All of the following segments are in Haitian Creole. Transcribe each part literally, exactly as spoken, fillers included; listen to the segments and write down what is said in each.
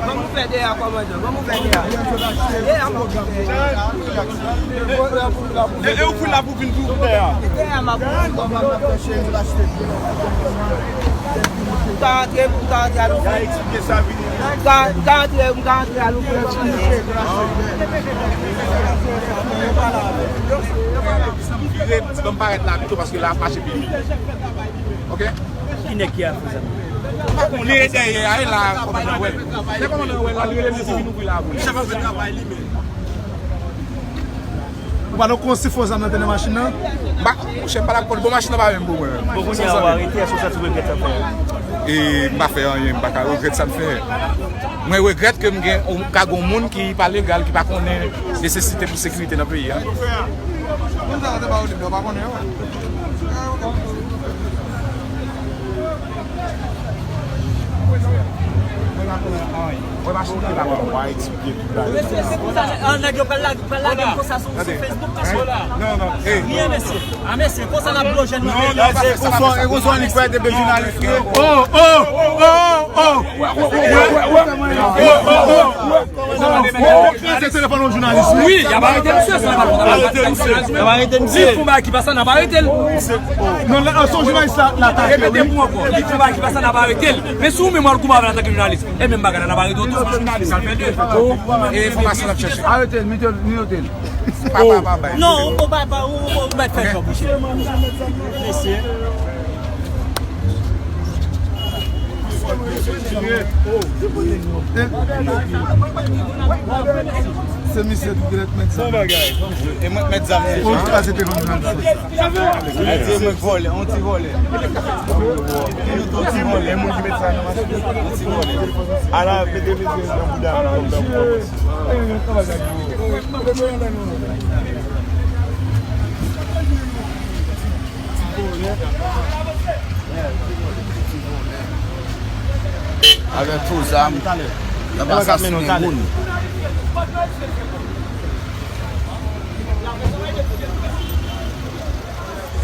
Ban m ouvè dèyè a, kòmandan. Ban m ouvè dèyè a. Dèyè a, m ap ouvè. E, e ou fou la pou vin pou dèyè a. Dèyè a, m ap ouvè. Ou ka antre, ou ka antre al ouvè. Ou ka, ou ka antre, ou ka antre al ouvè. M vire, m di ban m parèt la pito paske la ap mache pi vit. Ok? Ki nèg ki a fè sa? Pa konnen dèyè a, e la, kòmandan wè. Se kòmandan wè la, li rele m di vin ouvri la pou li. Chèf ap fè travay li menm. Ou pa nan konsi fò zam nan te nan machin nan? M pa, monchè, m pa dakò. Bon, machin nan pa menm pou mwen. Bon, kounye a, ou arete, èske w santi w regrèt sa w fè a? E, m pa fè anyen, m pa ka regrèt sa m fè. Mwen regrèt ke m gen, m ka gen yon moun ki pa legal, ki pa konnen nesesite pou sekirite nan peyi a. Moun sa yo te ba yo lib la, w pa konnen yo. Mesye, se konsa, ah, nèg yo pral lage, pral lage m konsa sou, sou Facebook, mesye. Non, non, hey. Rien, mesye. Ah, mesye, konsa n ap bloje nou. Non, non, se konsa, e konsa li fè te jounalis yo. Oh, oh, oh, oh. Yo kraze telefòn yon jounalis, wi. Wi, y ap arete misye, sa n ap arete misye. Y ap arete misye. Li fè yon bagay ki pa sa, n ap arete l. Non, non, se yon jounalis la, la atake, wi. Repete pou mwen ankò. Li fè yon bagay ki pa sa, n ap arete l. Men si ou menm w al goumen avè l antanke jounalis, e menm bagay la, n ap arete w tou. Jounalis, sa l fè de. E enfòmasyon l ap chèche. Arete l, mete l, mete l. Papa, papa. Non, ou pa, pa, ou, ou, ou mèt fè jòb, mesye. Mesye. Se misye ki mèt zam. Bon bagay. E mwen k mèt zam. Ou kraze telefòn nan. Di mwen vòlè, on ti vòlè. On ti vòlè, moun ki mèt sa nan machin. On ti vòlè. Ala, mete mesye nan bouda m. Avèk fo zam, y ap asasinen moun.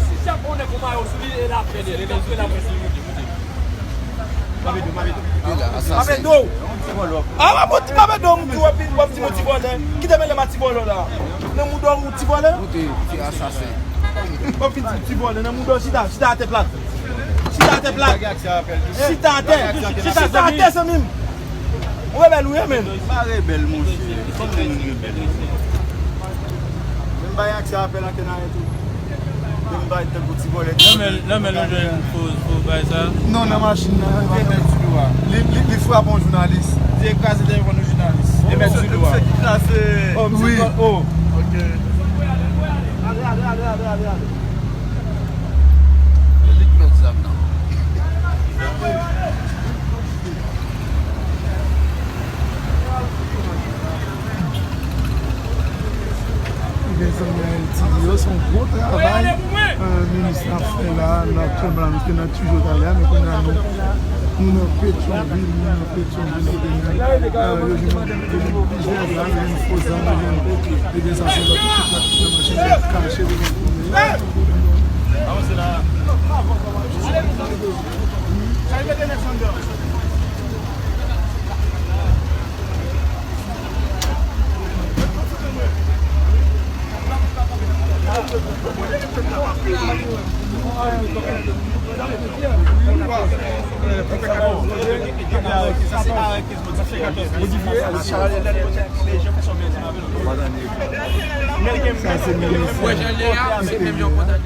Si chèf on nèg on mayo sou li, e l ap pèdi, e l ap pèdi. Mabedo, Mabedo. Mabedo. Ah, w ap di Mabedo, m di w ap, w ap di m on ti vòlè. Kite mele m a ti vòlè la. Nan mouda w ti vòlè. Koute, ti asasen. W ap vin di m ti vòlè. Nan mouda w chita, chita atè plat. Chita atè plat. Chita atè. Chita atè, zanmi m. Ou rebèl ou ye, menm. M pa rebèl, monchè. Kòman moun rebèl? Menm bay aksè apèl antenn a tou. Menm bay tankou ti vòlè. Nan men, nan men nou jwenn fo, fo bay sa. Non, nan machin nan. Li, li, li frape yon jounalis. Li kraze telefòn yon jounalis. E mèt sou do a. Misye ki kraze. Oh, misye. Wi. Oh, ok. Ale, ale, ale, ale, ale, ale. Li k mèt zam nan. Ebyen, zanmi Ayiti yo, se yon gwo travay, euh, minis la fè la, nan Tremblant, nou te nan Tijo talè a, men kounye a nou, nou nan Petyonvil, nou nan Petyonvil, kote, euh, yo jwenn, yo jwenn plizyè zam, yo jwenn fo zam, yo jwenn, ebyen, sa se lòt ekip la ki nan machin nan kache devan kounye a. Sa se menm. Wè jan l ye a, se menm jan kondane.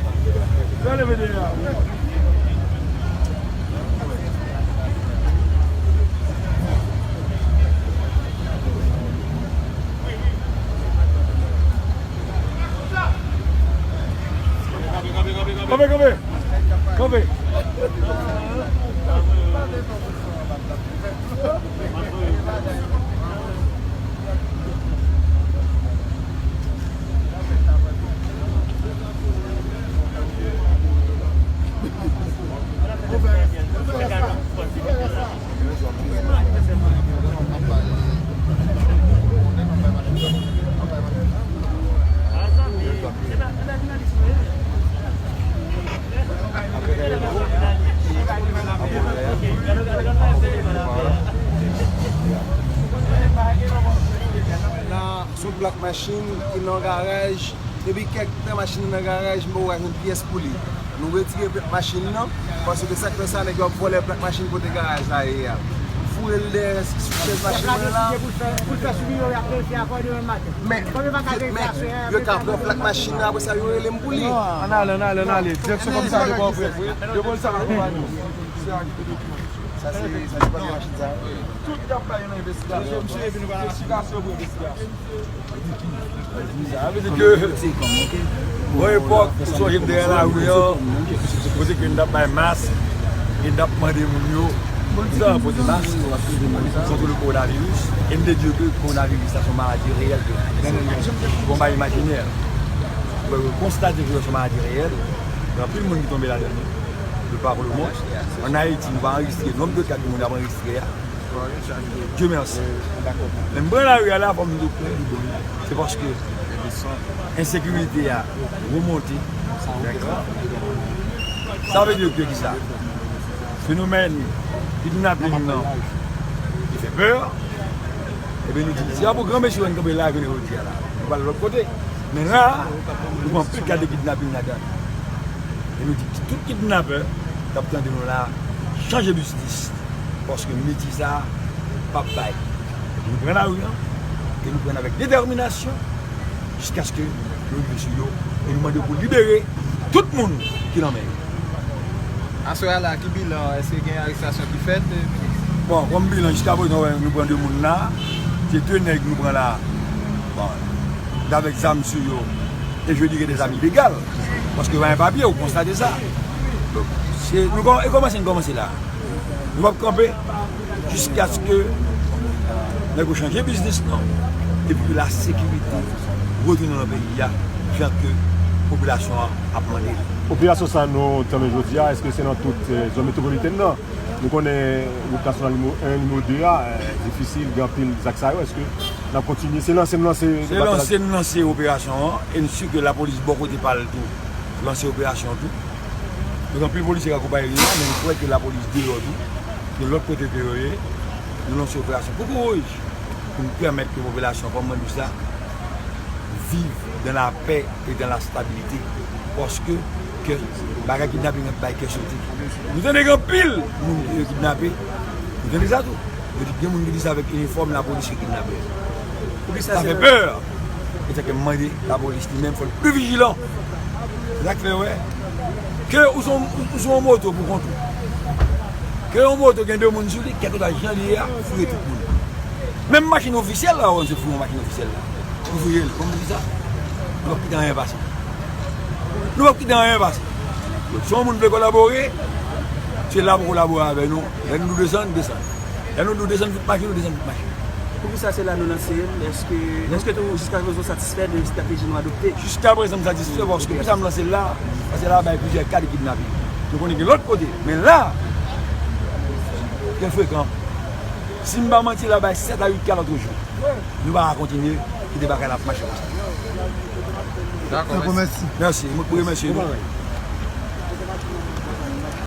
Kanpe, kanpe. Kanpe. Plak machin ki nan garaj, depi kèk tan machin nan nan garaj, m poko ka jwenn pyès pou li. Nou retire plak machin nan, paske sa k fè sa, nèg yo ap vòlè plak machin kote garaj la ye a. Foure l dèyè sou chèz machin mwen la. Men, men, yo ka pran plak machin nan, apre sa, yo rele m pou li. Ann ale, ann ale, ann ale. Direksyon kòmisa yo ba w prèv, wi. Yo ba w sa nan konpayi. Sa se, sa se premye machin sa. Tout y ap bay yon envestigasyon. Eksplikasyon pou envestigasyon. Sa vle di ke, yon epòk, ou sonje m te nan lari an, kote ke n t ap bay mas, e n t ap mande moun yo, poukisa yo pote mas, kont le kowonaviris, e m te di yo ke kowonaviris la se yon maladi reyèl ke, se pa yon bagay imajinè. Donk, yo konstate ke se yon maladi reyèl, gen anpil moun ki tonbe ladan li, de par le monde. Ann Ayiti, nou pa anrejistre nonb de ka ke moun ap anrejistre a. Dye mèsi. Men m pran lari a la, fò m di w, se paske ensekirite a remonte. Sa vle di ke kisa? Fenomèn kidnaping nan, li fè pè. Ebyen, nou di, se pa pou granmesi yo n kanpe la, jounen jodi a la. Nou pral lòt kote. Men la, nou pran anpil ka de kidnaping ladan. E nou di, tout kidnapè k ap tande nou la, chanje biznis. Paske metye sa a p ap bay. Nou pran lari an, e nou pran l avèk detèminasyon, jiskaske nou rive sou yo, e nou mande pou libere tout moun ki nan men yo. Aswè a la, ki bilan? Èske gen arestasyon ki fèt, minis? Bon, kòm bilan, jiska prezan, wè, nou pran de moun la. Se de nèg nou pran la. Bon, avèk zam sou yo. E je dirais des zam ilegal. Paske yo pa gen papye, ou konstate sa. Donk, se, nou kò-, e kòmanse, nou kòmanse la. Nou p ap kanpe jiskaske nèg yo chanje biznis nan, epi ke lasekirite retounen nan peyi a, jan ke popilasyon an ap mande l. Operasyon sa nou tanmen jodi a, èske se nan tout, eh, zòn metwopolitèn nan? Nou konnen wout nasyonal nimewo en, nimewo de a, eh, difisil, gen anpil zak sa yo. Èske n ap kontinye? Se lanse n lanse. Se lanse n lanse operasyon an, e n si ke lapolis bò kote pa l tou lanse operasyon an tou. Gen anpil polisye k akonpaye nou, men nou kwè ke lapolis deyò tou, gen lòt kote ke yo ye, nou lanse operasyon koukouwouj pou n pèmèt ke popilasyon, kòm mwen di w sa, viv dans la paix et dans la stabilité. Paske kè, bagay kidnaping ap bay kè sote. Nou tande gen anpil moun ki yo kidnape. Nou tande sa tou. Yo di gen moun ki di se avèk inifòm lapolis ki kidnape. Sa fè pè. E sa ke m mande lapolis li menm, fò l pi vijilan. Se sa k fè, wè, ke ou sou, ou sou yon moto pou kont ou. Ke yon moto gen de moun sou li, kèlkeswa jan li ye a, fouye tout moun. Menm machin ofisyèl la, ou se fouye yon machin ofisyèl la. Ou fouye l, kòman di sa? Nou p ap kite anyen pase. Nou p ap kite anyen pase. Donk, si yon moun vle kolabore, se la pou kolabore avè nou. Lè nou desann, desann. Lè nou di w desann tout machin, nou desann tout machin. Poukisa se la nou lanse l? Èske, èske tou jiska prezan w satisfè de estrateji nou adopte? Jiska prezan, m satisfè paske poukisa m lanse l la, paske la bay plizyè ka de kidnaping. Nou konnen gen lòt kote, men la, trè frekan. Si m pa manti, la bay sèt a uit ka lòt jou. Nou pa ka kontinye kite bagay la ap mache konsa. Dakò, mèsi. Mèsi, mwen remèsye nou.